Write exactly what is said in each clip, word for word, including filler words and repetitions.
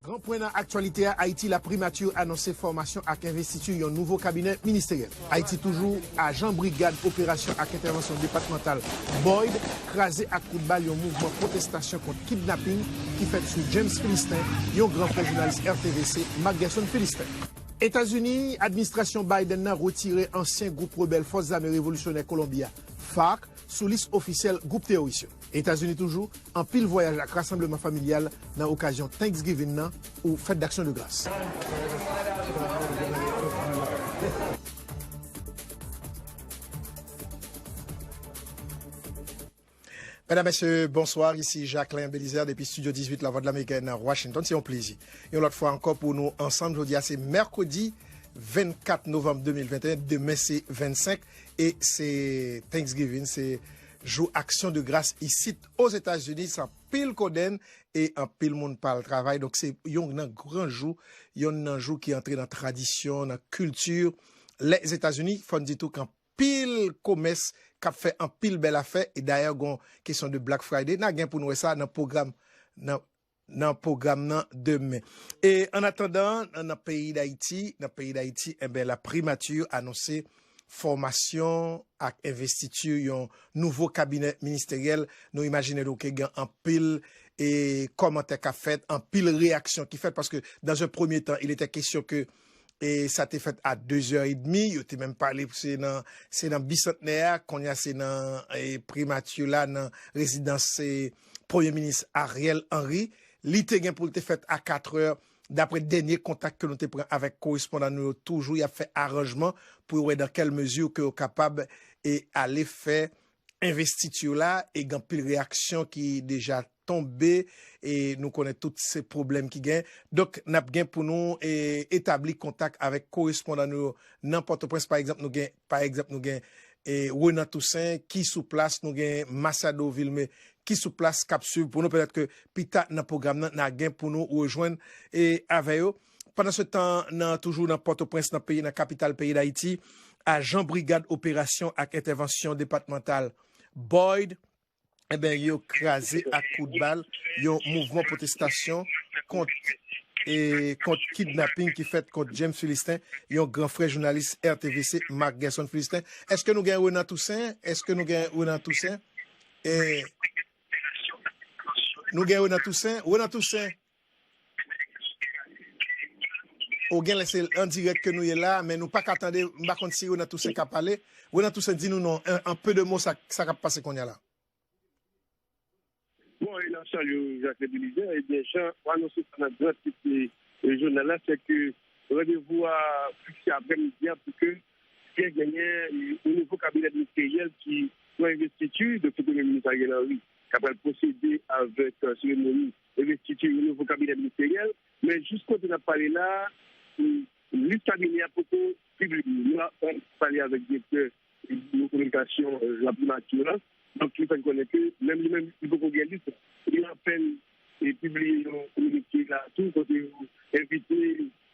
Gran pwen nan aktyalite a, Ayiti, la primati anonse fòmasyon ak envestiti yon nouvo kabinè ministeryèl. Ayiti toujou, ajan brigad operasyon ak entèvansyon depatmantal Boyd kraze ak kout bal yon mouvman pwotestasyon kont kidnaping ki fèt sou James Philistin, yon gran frè jounalis R T V C, Marc Gerson Philistin. Etazini, administrasyon Biden nan retire ansyen gwoup rebèl Fòs Zame Revolisyonè Kolonbi a, FARC, sou lis ofisyèl gwoup teworis yo. Etazini toujou, anpil vwayaj ak rasanbleman familyal nan okazyon Thanksgiving nan ou Fèt Daksyon de Gras. Medam, mesye, bonswa. Isi Jacquelin Belizaire depi Studio dizuit Lavwadlamerik nan Washington. Se yon plezi. Yon lòt fwa ankò pou nou ansanm. Jodi a se mèkredi vennkat novanm de mil venteyen. Demen se vennsenk e se Thanksgiving, se jou aksyon de gras isit Ozetazini. Se anpil kodenn e anpil moun pa al travay. Donk se yon nan gran jou, yon nan jou ki antre nan tradisyon, nan kilti Lèzetazini. Fò n di tou k anpil komès k ap fè anpil bèl afè. E dayè, gon kesyon de Black Friday. N a gen pou n wè sa nan pwogram, nan, nan pwogram nan demen. E an atandan, nan, nan peyi Dayiti, nan peyi Dayiti, enben, la primati anonse fòmasyon ak envestiti yon nouvo kabinè ministeryèl. Nou imajine nou ke gen anpil e kòmantè k ap fèt, anpil reyaksyon ki fèt, paske dans un premier temps, il était question que e sa te fèt a de zè edmi, yo te menm pale se nan, se nan Bisantnè a, kounye a se nan e, Primati la, nan rezidans e, Premye Minis Ariel Henry. Li te gen pou l te fèt a katrè, daprè dènye kontak ke nou te pran avèk korespondan nou yo, toujou y ap fè aranjman pou yo wè dans quelle mesure ke yo kapab e ale fè envestiti la, e gen anpil reyaksyon ki deja tonbe, e nou konnen tout se pwoblèm ki gen. Donk, n ap gen pou nou e, etabli kontak avèk korespondan nou yo nan Pòtoprens. Pa egzanp, nou gen, pa egzanp, nou gen e, Renan Toussaint ki sou plas, nou gen Machado Vilmé ki sou plas k ap swiv pou nou. Petèt ke pita nan pwogram nan, n a gen pou nou rejwenn e, avè yo. Pandan se tan, nan, toujou nan Pòtoprens, nan peyi, nan kapital peyi Dayiti, ajan brigad operasyon ak entèvansyon depatmantal Boyd, enben, yo kraze ak kout bal yon mouvman pwotestasyon kont, e, kont kidnaping ki fèt kont James Philistin, yon gran frè jounalis R T V C, Marc Gerson Philistin. Èske nou gen Renan Toussaint? Èske nou gen Renan Toussaint? E, nou gen Renan Toussaint? Renan Toussaint, ou gen lè se an dirèk ke nou ye la, men nou pa ka tande, m pa konn si Renan Toussaint ka pale. Renan Toussaint, di nou non, en, en peu de mots, sa, sa k ap pase kounye a la. Bon, e n ap salye w, Jacques Belizaire. Ebyen, jan w anonse sa nan gran tit, e, jounal la, se ke randevou a fikse aprèmidi a pou ke fè genyen, e, yon nouvo kabinè ministeryèl ki pran envestiti, donk, se Premye Minis Ariel Henry k ap pral pwosede avèk, e, seremoni envestiti yon nouvo kabinè ministeryèl. Men jis kote n ap pale la, e, lis kabinè a poko pibliye. Nou ap pale avèk direktè, e, biwo kominikasyon, e, la primati la. Donk, li fè n konnen ke menm li menm, li poko gen lis. Li apèn, e, pibliye yon kominike la tou, kote yo envite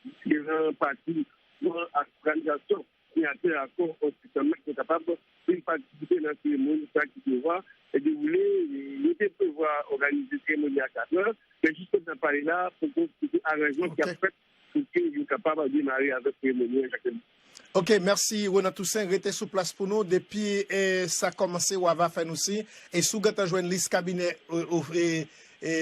diferan pati, diferan òganizasyon siyatè akò onz septanm nan ki te kapab vin patisipe nan seremoni sa ki devwa dewoule. Yo te prevwa òganize seremoni a katrè, men jis kote n ap pale la, poko kite aranjman ki ap fèt pou ke yo kapab demare avèk seremoni an, Jacques. Ok, mèsi, Renan Toussaint. Rete sou plas pou nou. Depi, e, sa kòmanse, w a va fè nou siy. E si w gentan jwenn lis kabinè, e, e, e,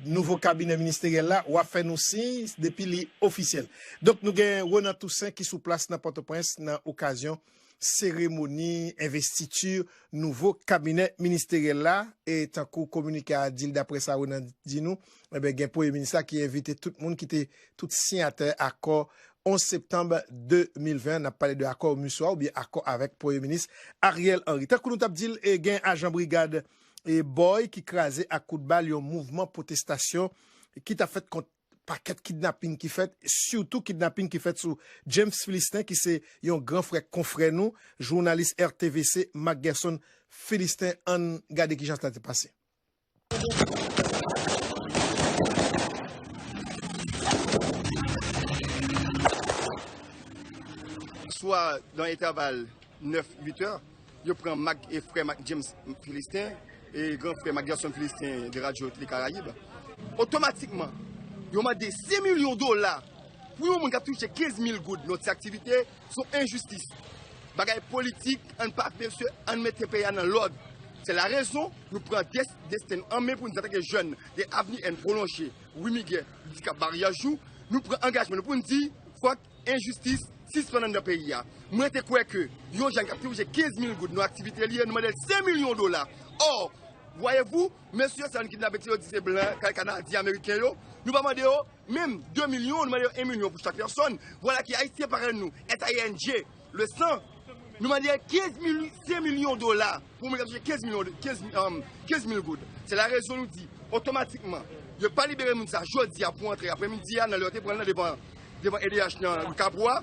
nouvo kabinè ministeryèl la, w a fè nou siy depi li ofisyèl. Donk, nou gen Renan Toussaint ki sou plas nan Pòtoprens nan okazyon seremoni envestiti nouvo kabinè ministeryèl la. E tankou kominike a di l, daprè sa Renan di nou, enben, gen premye minis la ki envite tout moun ki te, tout siyatè akò onz septanm de mil ven, n ap pale de akò MISO a oubyen akò avèk Premye Minis Ariel Henry. Tankou nou t ap di l, e, gen ajan brigad, e, Boyd ki kraze ak kout bal yon mouvman pwotestasyon ki t ap fèt kont pakèt kidnaping ki fèt, sitou kidnaping ki fèt sou James Philistin, ki se yon gran frè konfrè nou, jounalis R T V C, Marc Gerson Philistin. Ann gade kijan sa te pase. Swa nan entèval nèf, uit è, yo pran Mac, e frè Mac James Philistin, e gran frè Mac Gerson Philistin de Radio Télé Caraïbe. Otomatikman, yo mande senk milyon dola pou yon moun k ap touche kenz mil goud nan yon ti aktivite, se yon enjistis. Bagay politik, ann pa, mesye, ann mete peyi a nan lòd. Se la rezon nou pran des-, desten nou an men pou nou di antanke jèn de Avenir N pwolonje, Rue Miguel, jiska Baryè Jou, nou pran angajman nou pou nou di, fòk enjistis sispann anndan peyi a. Mwen te kwè ke yon jèn k ap touche kenz mil goud nan aktivite li, nou mande l senk milyon dola. Or, voyez-vous, mesye sa yo ki vin avèk yo di se blan, ka-, kanadyen, ameriken yo, nou pa mande yo menm de milyon, nou mande yo en milyon pou chak pèsòn. Vwala ke Ayisyen parèy nou, S I N G, le sang, nou mande kenz mil, senk milyon dola pou moun k ap touche kenz milyon, kenz, um, kenz mil goud. Se la rezon nou di, otomatikman, yo pa libere moun sa jodi a pou antre apremidi a nan lè yo te pran l nan devan, devan E D H nan ri Kapwa.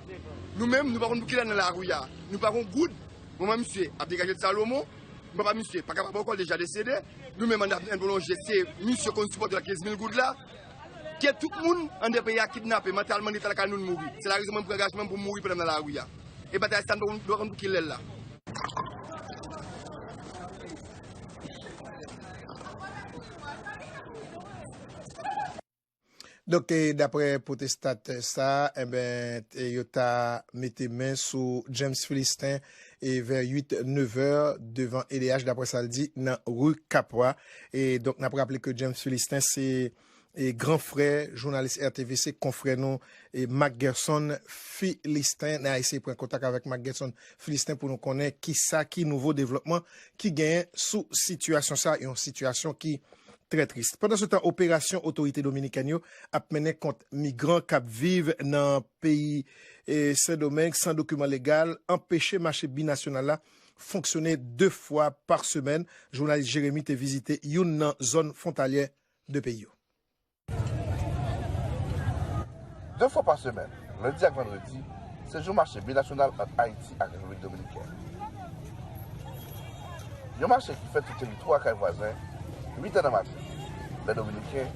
Nou menm, nou pa konn pou kilè nan lari a. Nou pa gon goud. Mwen, mwen, misye ap degaje de Salomon. Mwen pa misye, pa kapab ankò, deja desede. Nou menm, ann ap, ann pwolonje, se misye konn sipòte la kenz mil goud la. Ke tout moun anndan peyi a kidnape, mantalman, li ta lakay nou, n mouri. Se la rezon mwen pran angajman m pou m mouri pandan m nan lari a. E batay sa, m pa konn, m pa konn pou kilè l la. Donk, e, daprè pwotestatè sa, enben, e, yo ta mete men sou James Philistin, e, vè uit, nèf è devan E D H, daprè sa l di, nan ri Kapwa. E donk, n ap raple ke James Philistin se, e, gran frè jounalis R T V C, konfrè nou, e, Mac Gerson Philistin. N a eseye pran kontak avèk Mac Gerson Philistin pou nou konnen kisa ki nouvo devlòpman ki genyen sou sitiyasyon sa, yon sitiyasyon ki trè tris. Pandansetan, operasyon otorite dominikèn yo ap mennen kont migran k ap viv nan peyi, e, Sendomeng san dokiman legal anpeche mache binasyonal la fonksyone de fwa pa semèn. Jounalis Jeremi te vizite youn nan zòn fwontalyè de peyi yo. De fwa pa semèn, lendi ak vandredi, se jou mache binasyonal ant Ayiti ak Repiblik Dominikèn. Yon mache ki fèt sou teritwa kay vwazen, uit è nan maten, lè Dominiken,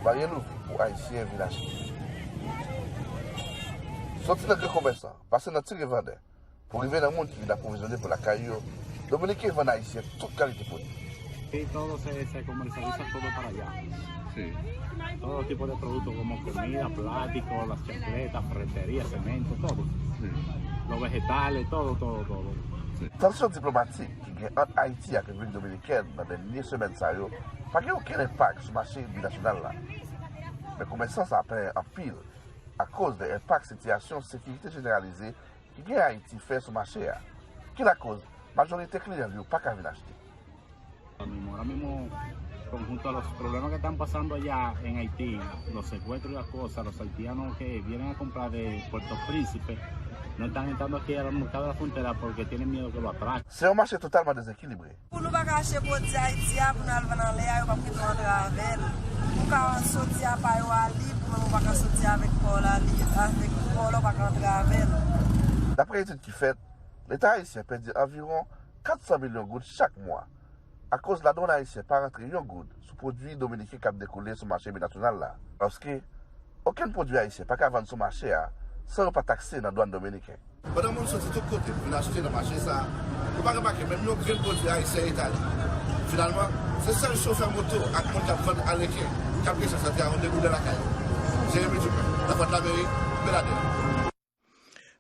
barye louvri pou Ayisyen vin achte. Soti nan gran komèsan, pase nan ti revandè, pou rive nan moun ki vin apwovizyone pou lakay yo, Dominiken vann Ayisyen tout kalite pwodui. Y todo se, se comercializa todo para allá. Sí. Todo tipo de productos como comida, plástico, las chancletas, ferretería, cemento, todo. Sí. Los vegetales, todo, todo, todo. Sí. Tansyon diplomatik ki gen ant Ayiti ak Repiblik Dominikèn nan dènye semèn sa yo pa gen okenn enpak sou mache binasyonal la. Men komèsan sa plenyen anpil akoz de enpak sitiyasyon sekirite jeneralize ki gen Ayiti fè sou mache a, ki lakoz majorite kliyan li yo pa ka vin achte. Ahora mismo, conjunto a los problemas que están pasando allá en Haití, los secuestros y las cosas, los haitianos que vienen a comprar de Puerto Príncipe no están entrando aquí al mercado de la frontera porque tienen miedo que lo atraquen. Se yon mache totalman dezekilibre. Pou nou pa ka achte pwodui Ayiti a, pou nou al vann anlè a, yo p ap kite w antre avè l. Ou ka soti apa yo a lib, men ou pa ka soti avèk pa w la lib, avèk pa w la, ou pa ka antre avè l. Daprè etid ki fèt, Leta ayisyen pèdi anviwon kat san milyon goud chak mwa, akoz ladwann ayisyen pa rantre yon goud sou pwodui dominiken k ap dekoule sou mache binasyonal la. Paske, okenn pwodui ayisyen pa ka vann sou mache a san yo pa takse nan dwann dominiken. Pandan moun soti tout kote vin achte nan mache sa a, ou pa remake menm yon grenn pwodui ayisyen etale. Finalman, se sèl chofè moto ak moun k ap vann anreken k ap gen chans antre ak yon de goud nan lakay yo. Jeremi Dupin, Lavwadlamerik, Beladè.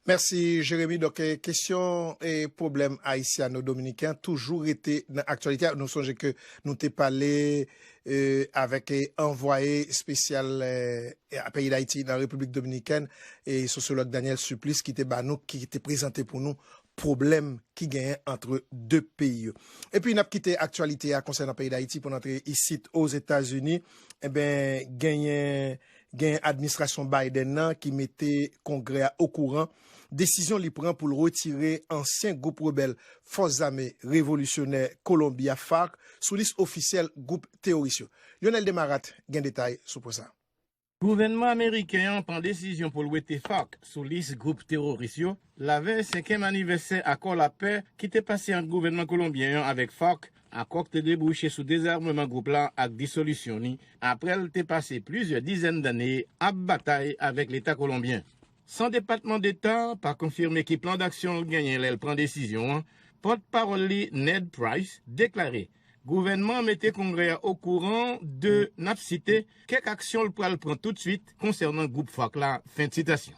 Mèsi, Jeremi. Donk, eh, kesyon, eh, pwoblèm ayisyano-dominiken an toujou rete nan aktyalite a. Nou sonje ke nou te pale, eh, avèk, eh, anvwaye espesyal, eh, a peyi Dayiti nan Repiblik Dominikèn, eh, sosyològ Daniel Supplice ki te ba nou, ki te prezante pou nou pwoblèm ki genyen ant de peyi yo. Epi n ap kite aktyalite a konsènan peyi Dayiti pou n antre isit Ozetazini. Enben, genyen, genyen administrasyon Biden nan ki mete Kongrè a okouran desizyon li pran pou l retire ansyen gwoup rebèl Fòs Zame Revolisyonè Kolonbi a, FARC, sou lis ofisyèl gwoup teworis yo. Lionel Desmarattes gen detay sou pwen sa a. Gouvènman ameriken an pran desizyon pou l wete FARC sou lis gwoup teworis yo, lavèy senkyèm anivèsè akò lapè ki te pase ant gouvènman kolonbyen an avèk FARC, akò k te debouche sou dezame gwoup la ak disolisyon li, apre l te pase plizyè dizèn dane ap batay avèk Leta kolonbyen. San Depatman Deta pa konfime ki plan daksyon l genyen lè l pran desizyon an, pòtpawòl li, Ned Price, deklare gouvènman an mete Kongrè a okouran de, n ap site, kèk aksyon l pral pran toutswit konsènan gwoup FARC la, fen de sitasyon.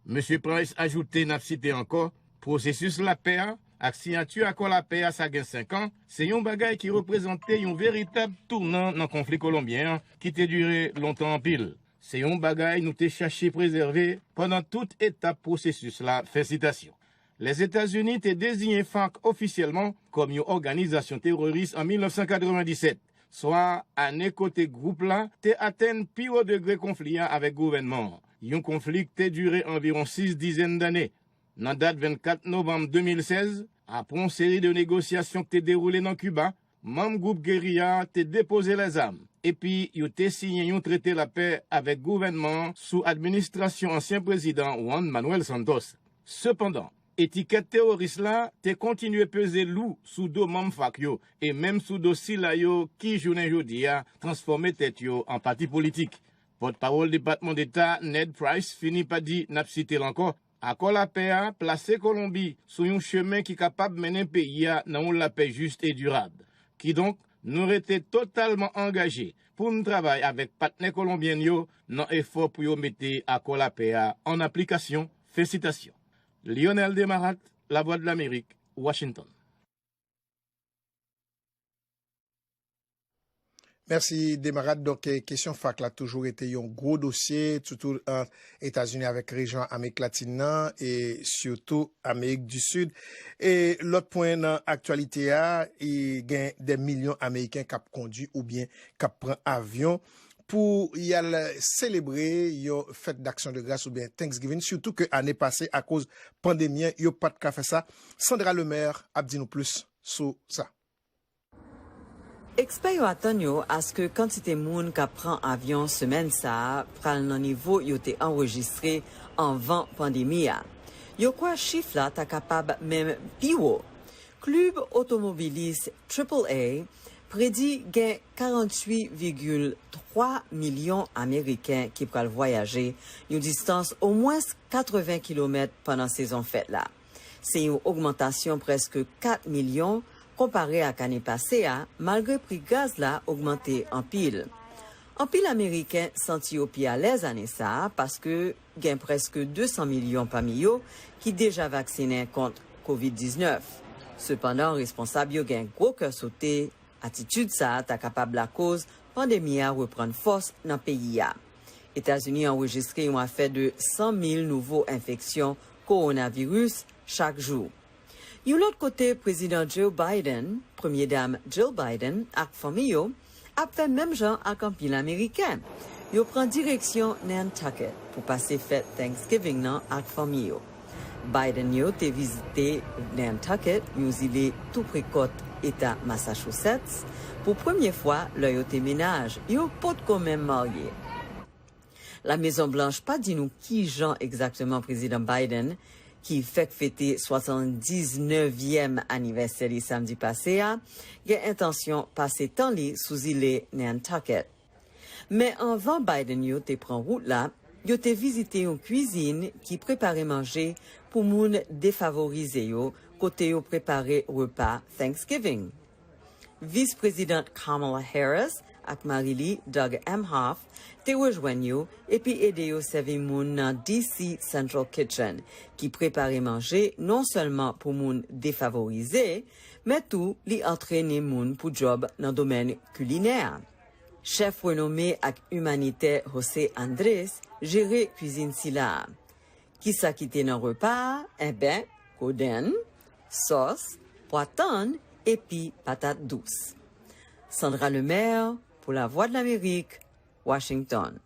Mesye Price ajoute, n ap site ankò, pwosesis lapè a ak siyati akò lapè a, sa gen senk an, se yon bagay ki reprezante yon veritab tounan nan konfli kolonbyen an ki te dire lontan anpil. Se yon bagay nou te chache prezève pandan tout etap pwosesis la, fen sitasyon. Lèzetazini te deziyen FARC ofisyèlman kòm yon òganizasyon teworis an mil nèf san katrevenndisèt, swa ane kote gwoup la te atenn pi wo degre konfli a avèk gouvènman an, yon konfli ki te dire anviwon sis dizèn dane. Nan dat vennkat novanm de mil sèz, apre yon seri de negosyasyon ki te dewoule nan Kiba, manm gwoup geriya a te depoze lèzam, epi yo te siyen yon trete lapè avèk gouvènman an sou administrasyon ansyen prezidan Juan Manuel Santos. Sepandan, etikèt teworis la te kontinye peze lou sou do manm FARC yo, e menm sou do sila yo ki, jounen jodi a, transfòme tèt yo an pati politik. Pòtpawòl Depatman Deta, Ned Price, fini pa di, n ap site l ankò, akò lapè a plase Kolonbi sou yon chemen ki kapab mennen peyi a nan yon lapè jis e dirab. Kidonk, nou rete totalman angaje pou n travay avèk patnè kolonbyen yo nan efò pou yo mete akò lapè a an aplikasyon. Fen sitasyon. Lionel Desmarattes, Lavwadlamerik, Washington. Mèsi, Desmarattes. Donk, eh, kesyon FARC la toujou rete yon gwo dosye, sitou ant Etazini avèk rejyon Amerik Latin nan, e sitou Amerik di Sid. E lòt pwen nan aktyalite a, e gen dè milyon Ameriken k ap kondui oubyen k ap pran avyon pou y al selebre yon fèt d'aksyon de gras oubyen Thanksgiving, sitou ke ane pase, akoz pandemi an, yo pa t ka fè sa. Sandra Lemaire ap di nou plis sou sa. Ekspè yo atann yo aske kantite moun k ap pran avyon semèn sa a pral nan nivo yo te anrejistre anvan pandemi a. Yo kwè chif la ta kapab menm pi wo. Klib otomobilis Triple A predi gen karanntuit vigil twa milyon Ameriken ki pral vwayaje yon distans omwens katreven kilomèt pandan sezon fèt la. Se yon ogmantasyon prèske kat milyon konpare ak ane pase a, malgre pri gaz la ogmante anpil. Anpil Ameriken santi yo pi alèz ane sa a paske gen prèske de san milyon pami yo ki deja vaksinen kont kovid diznèf. Sepandan, responsab yo gen gwo kè sote atitid sa a ta kapab lakoz pandemi a reprann fòs nan peyi a. Etazini anrejistre yon afè de san mil nouvo enfeksyon kowonaviris chak jou. Yon lòt kote, Prezidan Joe Biden, Premye Dam Jill Biden ak fanmi yo ap fè menm jan ak anpil Ameriken. Yo pran direksyon Nantucket pou pase fèt Thanksgiving nan ak fanmi yo. Biden yo te vizite Nantucket, yon zile tou pre kòt eta Massachusetts, pou premye fwa lè yo te mennaj, yo potko menm marye. La Mezon Blanch pa di nou kijan egzakteman Prezidan Biden, ki fèk fete swasanndiznèvyèm anivèsè li samdi pase a, gen entansyon pase tan li sou zile Nantucket. Men anvan Biden yo te pran wout la, yo te vizite yon kwizin ki prepare manje pou moun defavorize yo, kote yo prepare repa Thanksgiving. Vis Prezidant Kamala Harris ak mari li, Doug Emhoff, te rejwenn yo epi ede yo sèvi moun nan D C Central Kitchen, ki prepare manje non sèlman pou moun defavorize, men tou li antrene moun pou djòb nan domèn kilinè. Chèf renome ak imanitè José Andrés jere kwizin sila a. Kisa ki te nan repa a? Enben, kodenn, sòs, pwa tann epi patat dous. Sandra Lemaire pou Lavwadlamerik, Washington.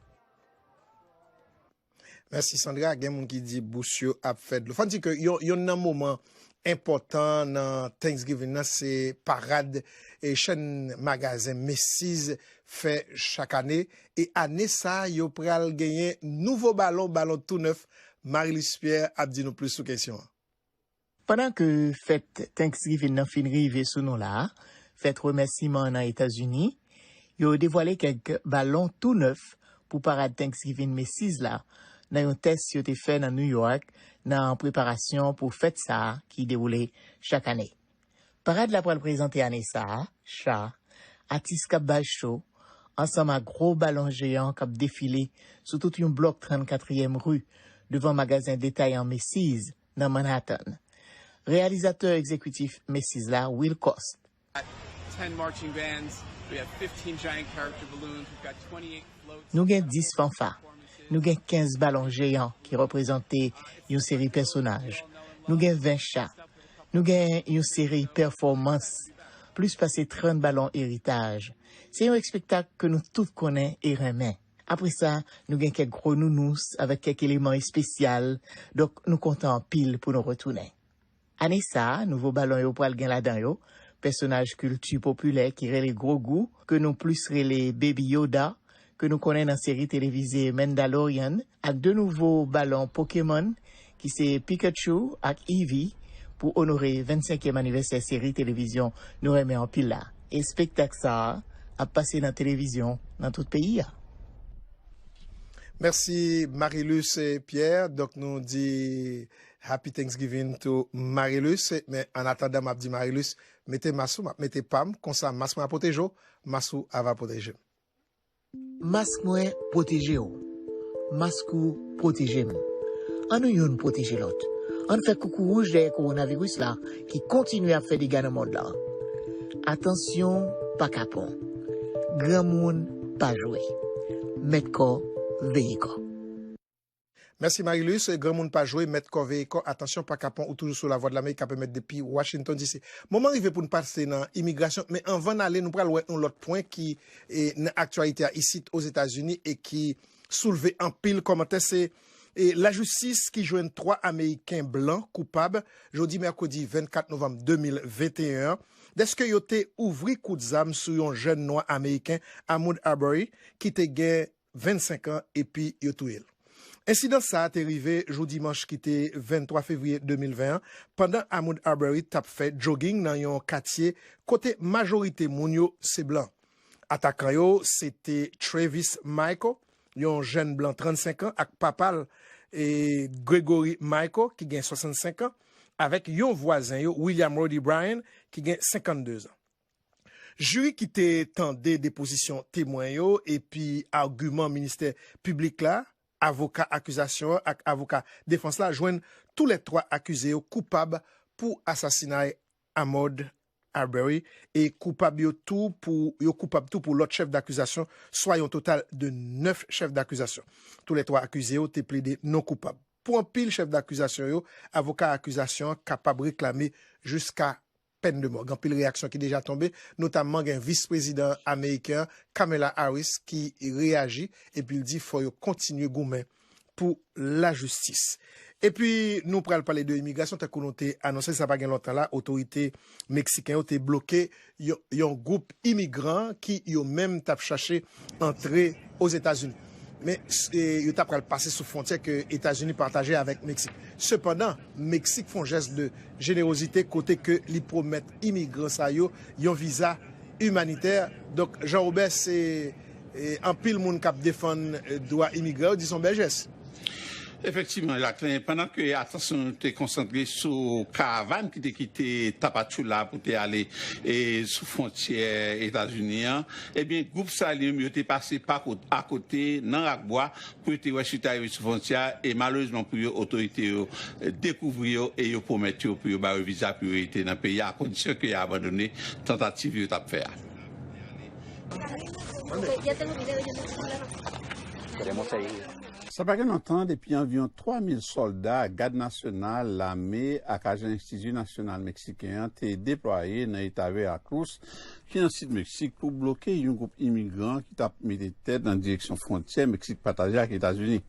Mèsi, Sandra. Gen moun ki di bous yo ap fè dlo. Fò n di ke yon, yonn nan moman enpòtan nan Thanksgiving nan, se parad e chèn magazen Macy's fè chak ane. E ane sa a, yo pral genyen nouvo balon, balon tou nèf. Marie-Luce Pierre ap di nou plis sou kesyon an. Pandan ke fèt Thanksgiving nan fin rive sou nou la a, fèt remèsiman an nan Etazini, yo devwale kèk balon tou nèf pou parad Thanksgiving Macy's la, nan yon tès yo te fè nan New York nan preparasyon pou fèt sa a ki dewoule chak ane. Parad la pral prezante ane sa a, cha, atis k ap bay cho, ansanm ak gwo balon jeyan k ap defile sou tout yon blòk trannkatriyèm ri devan magazen detayan Macy's nan Manhattan. Reyalizatè egzekitif Macy's la, Will Cost. Ten marching bands, we have fifteen giant character balloons, we've got twenty-eight floats. Nou gen dis fanfa, nou gen kenz balon jeyan ki reprezante yon seri pèsonaj, nou gen ven cha, nou gen yon seri pèfòmans, plis pase trant balon eritaj. Se yon espektak ke nou tout konnen e renmen. Apre sa, nou gen kèk gwo nounous avèk kèk eleman espesyal, donk nou kontan anpil pou nou retounen. Ane sa a, nouvo balon yo pral gen ladan yo pèsonaj kilti popilè ki rele Grogu, ke nou plis rele Baby Yoda, ke nou konnen nan seri televize Mandalorian, ak de nouvo balon Pokémon ki se Pikachu ak Eevee pou onore vennsenkyèm anivèsè seri televizyon nou renmen anpil la. Espektak sa a ap pase nan televizyon nan tout peyi a. Mèsi Marilus Pierre. Donk nou di Happy Thanksgiving to Marilus. Men an atandan m ap di Marilus, mete mas ou, m ap mete pa m, konsa mas mwen a pwoteje w, mas ou a va pwoteje m. Mask mwen pwoteje w. Mask ou pwoteje m. Ann nou youn pwoteje lòt. Ann fè koukou wouj dèyè kowonaviris la ki kontinye ap fè dega nan mond lan. Atansyon, pa kapon. Granmoun, pa jwe. Mèt kò, veye kò. Mèsi Marilus. Granmoun pa jwe, mèt kò veye kò, atansyon pa kapon, ou toujou sou Lavwadlamerik k ap emèt depi Washington D C. Moman rive pou n pase nan imigrasyon, men anvan n ale, nou pral wè yon lòt pwen ki e, nan aktyalite a isit Ozetazini e ki soulve anpil kòmantè, se e, lajistis ki jwenn twa Ameriken blan koupab jodi mèkredi vennkat novanm de mil venteyen an, dèske yo te ouvri kout zam sou yon jèn nwa Ameriken, Ahmaud Arbery, ki te gen vennsenk an epi yo touye l. Ensidan sa a te rive jou dimanch ki te venntwa fevriye de mil ven an, pandan Ahmaud Arbery t ap fè jogging nan yon katye kote majorite moun yo se blan. Atakan yo se te Travis Michael, yon jèn blan trannsenk an, ak papa l, e, Gregory Michael, ki gen swasannsenk an, avèk yon vwazen yo, William Roddy Bryan, ki gen senkanndezan. Jiri ki te tande depozisyon temwen yo epi agiman ministè piblik la, avoka akizasyon an ak avoka defans la jwenn toulètwa akize yo koupab pou asasinay Ahmaud Arbery e koupab yo tou pou yo koupab tou pou lòt chèf dakizasyon, swa yon total de nèf chèf dakizasyon. Toulètwa akize yo te plede non koupab. Pou anpil chèf dakizasyon yo, avoka akizasyon an kapab reklame jiska pèn de mò. Gen anpil reyaksyon ki deja tonbe, notamman gen vis prezidan ameriken an, Kamala Harris, ki reyaji epi l di fò yo kontinye goumen pou lajistis. Epi nou pral pale de imigrasyon, tankou nou te anonse sa pa gen lontan la, otorite meksiken yo te bloke yon, yon gwoup imigran ki yo menm t ap chache antre Ozetazini. Men e, yo ta pral pase sou fwontyè ke Etazini pataje avèk Meksik. Sepandan, Meksik fè yon jès de jenerozite kote ke li pwomèt imigran sa yo yon viza imanitè. Donk, Jean Robert, se e, anpil moun k ap defann e, dwa imigran yo di se yon bèl jès. Efektivman, Jacquelin, pandan ke atansyon nou te konsantre sou karavàn ki te kite Tapachula pou te ale e, sou fwontyè Etazini an, ebyen, gwoup sa li menm yo te pase pa kot, akote, nan rakbwa, pou yo te wè si yo te rive sou fwontyè a, e malerezman pou yo, otorite yo e, dekouvri yo e yo pwomèt yo pou yo ba yo viza pou yo rete nan peyi a, a kondisyon ke yo abandone tantativ yo t ap fè a. Sa pa gen lontan depi anviwon twa mil sòlda, gad nasyonal, lame ak ajan Enstiti Nasyonal Meksiken an te deplwaye nan eta Veracruz, ki nan sid Meksik, pou bloke yon gwoup imigran ki t ap mete tèt nan direksyon fwontyè Meksik pataje ak Etazini.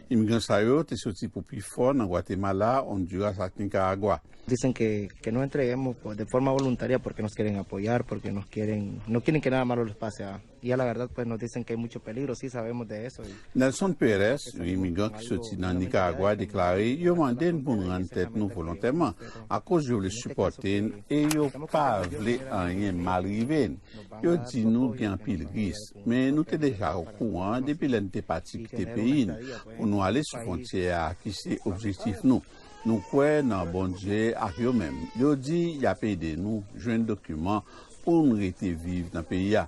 Imigran sa yo te soti pou pifò nan Gwatemala, Ondiras ak Nikaragwa. Dicen que, que nos entreguemos de forma voluntaria porque nos quieren apoyar, porque nos quieren, no quieren que nada malo les pase a, Y a la verdad, pues nos dicen que hay mucho peligro, sí sabemos de eso. Y Nelson Perez, yon imigran ki soti nan Nikaragwa, deklare yo mande n pou n rann tèt nou volontèman, akoz yo vle sipòte n e yo pa vle anyen mal rive n. Yo di nou gen anpil risk, men nou te deja okouran depi lè n te pati kite peyi n pou nou ale sou fwontyè a ki se objektif nou. Nou kwè nan Bondye ak yo menm. Yo di y ap ede nou jwenn dokiman pou n rete viv nan peyi a.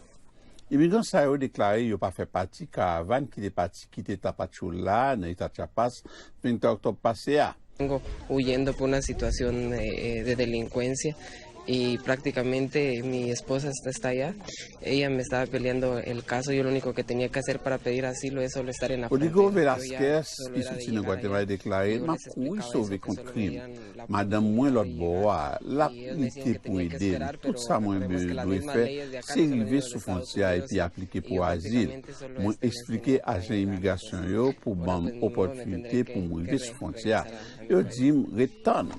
Imigran sa yo deklare yo pa fè pati karavàn ki te pati kite Tapachula nan eta Chiapas venntrè oktòb pase a. Vengo huyendo por una situación eh, de delincuencia y prácticamente mi esposa está, está allá. Ella me estaba peleando el caso, yo lo único que tenía que hacer para pedir asilo es solo estar en la puerta. Rodrigo Velázquez, ki soti nan Gwatemala, deklare, m ap kouri sove kont krim. Madanm mwen lòt bò a, l ap lite pou ede m. Tout sa mwen dwe fè, se rive sou fwontyè a epi aplike pou azil. Mwen eksplike ajan imigrasyon yo pou ban m opòtinite pou m rive sou fwontyè a. Yo di m ret tann.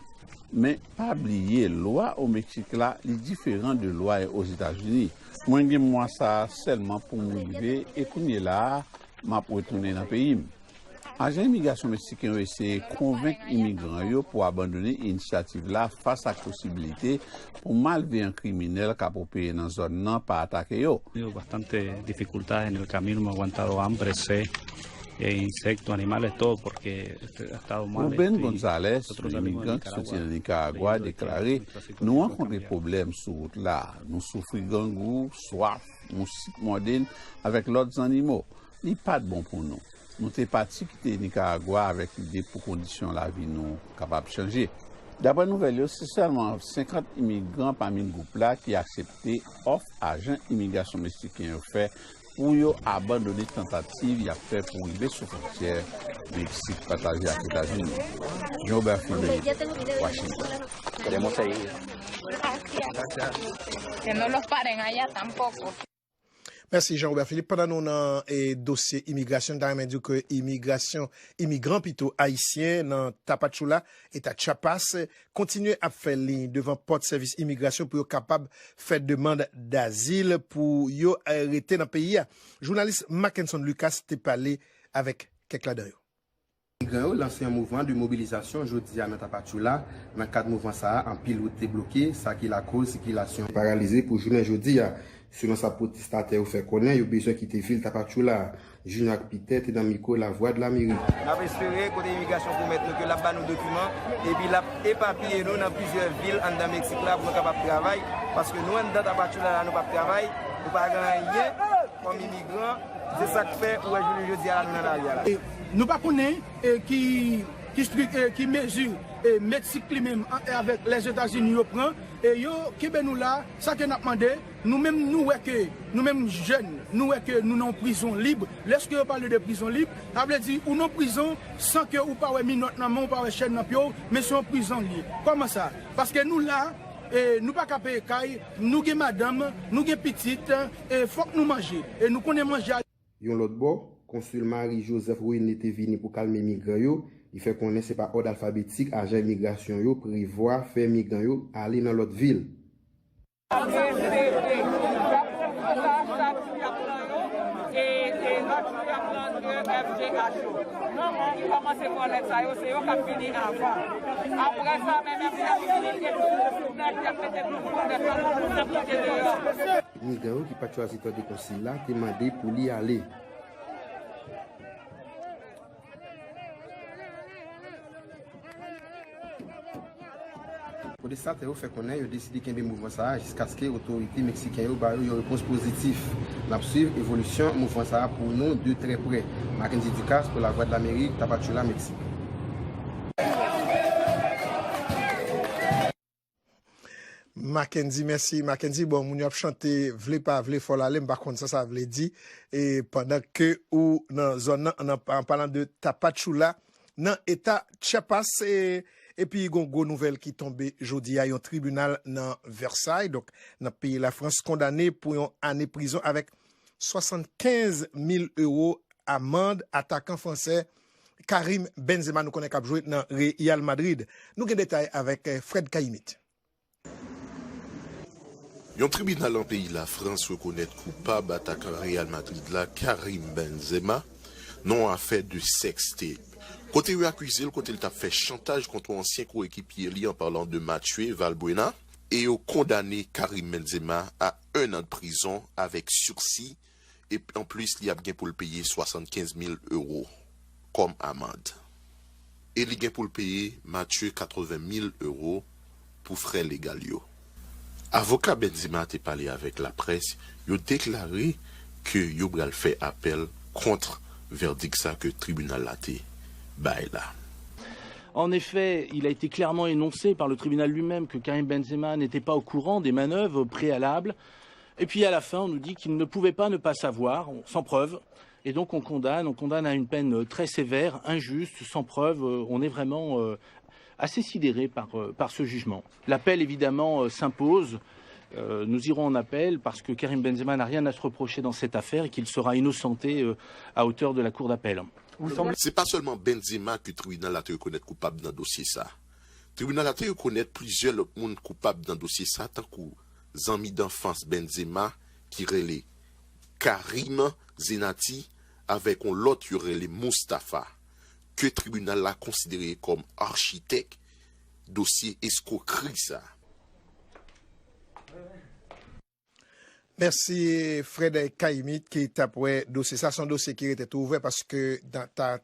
Men, pa bliye, lwa o Meksik la, li diferan de lwa Ozetazini. Mwen gen mwa sa a sèlman pou m rive, e kounye la a, m ap retounen nan peyi m. Ajan imigrasyon meksiken yo eseye konvenk imigran yo pou abandone inisyativ la fas ak posibilite pou malveyan kriminèl k ap opere nan zòn nan pa atake yo. Bastante dificultades en el camino, hemos aguantado hambre, sed, eh, insectos, animales, todo, porque ha estado mal. Ruben González, yon imigran ki soti nan Nikaragwa, deklare, nou rankontre pwoblèm sou wout la. Nou soufri grangou, swaf, moustik mòde n, avèk lòt zannimo. Li pa t bon pou nou. Nou te pati kite Nikaragwa avèk lide pou kondisyon lavi nou kapab chanje. Daprè nouvèl yo, se sèlman senkant imigran pami gwoup la ki aksepte òf ajan imigrasyon meksiken yo fè pou yo abandone tantativ y ap fè pou rive sou fwontyè Meksik pataje ak Etazini. Jean Robert Philippe, Washington. Que no los paren allá tampoco. Mèsi Jean Robert Philippe. Pandan nou nan e, dosye imigrasyon, n ta renmen di w ke imigrasyon, imigran pito, ayisyen nan Tapachula, eta Chiapas, kontinye ap fè liy devan pòt sèvis imigrasyon pou yo kapab fè demann dazil pou yo e, rete nan peyi a. Jounalis Mackenson Lucas te pale avèk kèk ladan yo. Imigran yo lanse yon mouvman de mobilizasyon jodi a nan Tapachula. Nan kad mouvman sa a, anpil wout te bloke, sa ki lakoz sikilasyon paralize pou jounen jodi a. Selon sa pwotestatè yo fè konnen, yo bezwen kite vil Tapachula a. Junior ak Peter te nan mikwo Lavwadlamerik. N ap espere kote imigrasyon pwomèt nou ke l ap ba nou dokiman epi l ap epapiye nou nan plizyè vil anndan Meksik la pou nou kapab travay, paske nou anndan Tapachula la nou p ap travay, nou pa gen anyen kòm imigran. Se sa k fè ou wè jounen jodi a la nou nan lari a la. Nou pa konnen ki ki mezi Meksik li menm avèk Lèzetazini yo pran, e yo kenbe nou la. Sa ke n ap mande, nou menm nou wè ke nou menm jèn, nou wè ke nou nan yon prizon lib. Lèske yo pale de prizon lib, sa vle di ou nan prizon san ke ou pa wè minòt nan men w, ou pa wè chèn nan pye w, men se yon prizon l ye. Kòman sa? Paske nou la, e nou pa ka peye kay, nou gen madanm, nou gen pitit, e fòk nou manje, e nou konnen manje a. Yon lòt bò, konsil Marie Joseph René te vini pou kalme migran yo. Li fè konnen se pa òd alfabetik ajan imigrasyon yo prevwa fè migran yo ale nan lòt vil. Migran yo ki pa t chwazi tande konsil la te mande pou li ale. Pwotestatè yo fè konnen yo deside kenbe mouvman sa a jiskaske otorite meksiken yo ba yo yon repons pozitif. N ap swiv evolisyon mouvman sa a pou nou de trè prè. Mackendy Ducasse pou Lavwadlamerik, Tapachula, Meksik. Mackendy, mèsi Mackendy. Bon, moun yo ap chante vle pa vle fò l ale, m pa konn sa sa vle di. E pandan ke ou nan zòn nan, an palan de Tapachula nan eta Chiapas, e, epi gon gwo nouvèl ki tonbe jodi a, yon tribinal nan Versailles, donk nan peyi Lafrans, kondane pou yon ane prizon avèk swasannkenz mil ewo amann atakan fransè Karim Benzema, nou konnen k ap jwe nan Real Madrid. Nou gen detay avèk Fred Kayimit. Yon tribinal an peyi Lafrans rekonèt koupab atakan Real Madrid la, Karim Benzema, nan yon afè de sextape. Kote yo akize l, kote l t ap fè chantaj kont yon ansyen koekipye li, an palan de Mathieu Valbuena, e yo kondane Karim Benzema a un an de prizon avèk sirsi, e anplis, li ap gen pou l peye swasannkenz mil euro kòm amann. E li gen pou l peye Mathieu katreven mil euro pou frè legal yo. Avoka Benzema te pale avèk laprès, yo deklare ke yo pral fè apèl kont vèdik sa ke tribinal la te bay la. En effet, il a été clairement énoncé par le tribunal lui-même que Karim Benzema n'était pas au courant des manœuvres préalables. Et puis à la fin, on nous dit qu'il ne pouvait pas ne pas savoir, sans preuve. Et donc on condamne, on condamne à une peine très sévère, injuste, sans preuve. Euh, On est vraiment euh, assez sidéré par, euh, par ce jugement. L'appel, évidemment, euh, s'impose. Euh, nous irons en appel parce que Karim Benzema n'a rien à se reprocher dans cette affaire et qu'il sera innocenté euh, à hauteur de la cour d'appel. Se pa sèlman Benzema ke tribinal la te rekonèt koupab nan dosye sa. Tribinal la te rekonèt plizyè lòt moun koupab nan dosye sa, tankou zanmi danfans Benzema ki rele Karim Zenati avèk yon lòt yo rele Mustafa, ke tribinal la konsidere kòm achitèk dosye eskwokri sa. Mèsi Fred Kayimit ki t ap wè dosye sa. Se yon dosye ki rete tou ouvè paske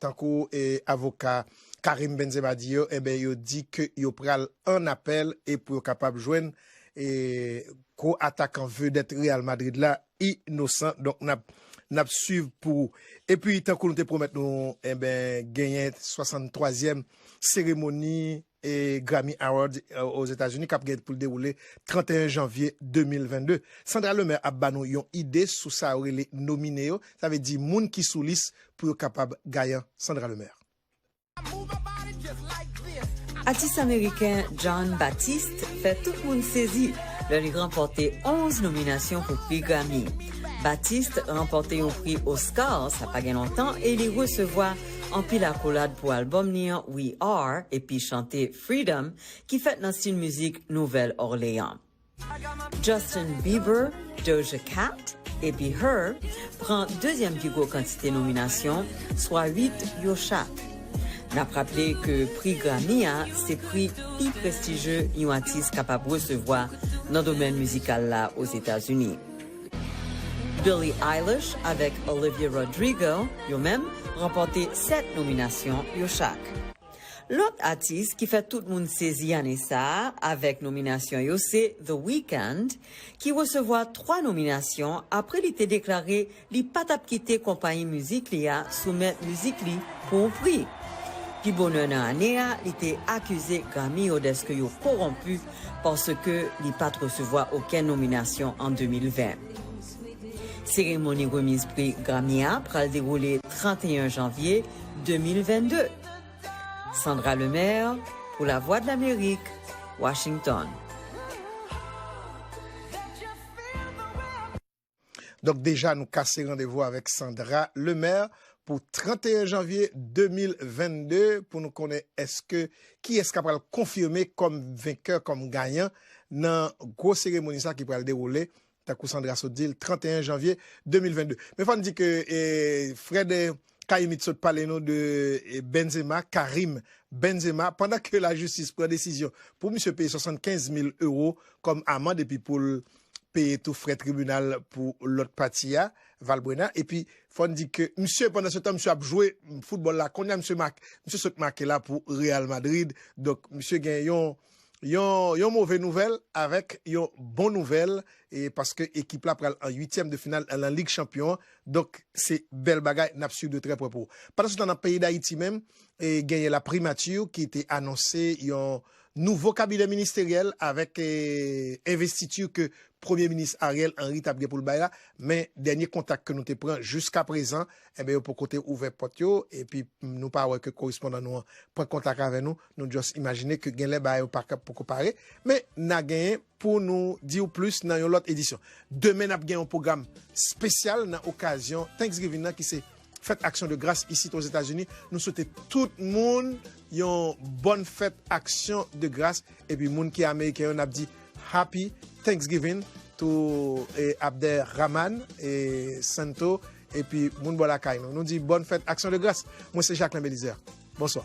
tankou avoka Karim Benzema di yo, enben yo di ke yo pral an apèl e pou yo kapab jwenn gwo atakan vedèt Real Madrid la inosan. Donk n ap n ap swiv pou ou. Epi tankou nou te pwomèt nou, enben genyen swasanntwazyèm seremoni e Grammy Award Ozetazini k ap gen pou l dewoule trannteyen janvye de mil vennde. Sandra Lemaire ap ba nou yon ide sou sa yo rele nomine yo, sa vle di moun ki sou lis pou yo kapab gayan. Sandra Lemaire. Atis ameriken Jon Batiste fè tout moun sezi lè li ranpòte onz nominasyon pou pri Grammy. Batiste ranpòte yon pri Oscar sa pa gen lontan e li resevwa anpil akolad pou albòm li an We Are epi chante Freedom ki fèt nan stil mizik Nouvèl Òleyan. Justin Bieber, Doja Cat epi Her pran dezyèm pi gwo kantite nominasyon, swa uit yo chak. N ap raple ke pri Grammy a se pri pi prestijye yon atis kapab resevwa nan domèn mizikal la Ozetazini. Billie Eilish avèk Olivia Rodrigo, yo menm, ranpòte sèt nominasyon yo chak. Lòt atis ki fè tout moun sezi ane sa a avèk nominasyon yo se The Weeknd, ki resevwa twa nominasyon apre li te deklare li pa t ap kite konpayi mizik li a soumèt mizik li pou yon pri. Pi bonè nan ane a, li te akize Grammy yo dèske yo kowonpi paske li pa t resevwa okenn nominasyon an de mil ven. Seremoni remiz pri Grammy a pral dewoule trannteyen janvye de mil vennde. Sandra Lemaire, pou Lavwadlamerik, Washington. Donk deja nou kase randevou avèk Sandra Lemaire pou trannteyen janvye de mil vennde pou nou konnen èske kiyès k ap pral konfime kòm venkè, kòm gayan nan gwo seremoni sa ki pral dewoule tankou Sandra sot di l, trannteyen janvye de mil vennde. Men fò n di ke e, Fred Kayimit sot pale nou de e, Benzema, Karim Benzema, pandan ke lajistis pran desizyon pou misye peye swasannkenz mil ewo kòm amann epi pou l peye tou frè tribinal pou lòt pati a, Valbuena. Epi fò n di ke misye pandan se tan misye ap jwe foutbòl la, kounye a misye make, misye sot make la pou Real Madrid. Donk misye gen yon yon, yon move nouvèl avèk yon bon nouvèl e paske ekip la pral an uityèm de final nan Lig Chanpyon an. Donk se bèl bagay, n ap swiv de trè prè pou ou. Pandan se tan nan peyi Dayiti menm, e genyen la primati ki te anonse yon nouvo kabinè ministeryèl avèk e, envestiti ke Premye Minis Ariel Henry t ap gen pou l bay la. Men dènye kontak ke nou te pran jiskaprezan, enben yo poko te ouvè pòt yo epi nou pa wè ke korespondan nou an pran kontak avè nou. Nou just imajine ke genlè bagay yo pa ka poko pare. Men n a genyen pou nou di w plis nan yon lòt edisyon. Demen n ap gen yon pwogram espesyal nan okazyon Thanksgiving nan ki se fèt aksyon de gras isit Ozetazini. Nou swete tout moun yon bòn fèt aksyon de gras epi moun ki ameriken yo n ap di Happy Thanksgiving. tou e Abderrahman e Santo, epi moun bò lakay nou. Nou di bòn fèt Aksyon de Gras. Mwen se Jacquelin Belizaire. Bonswa.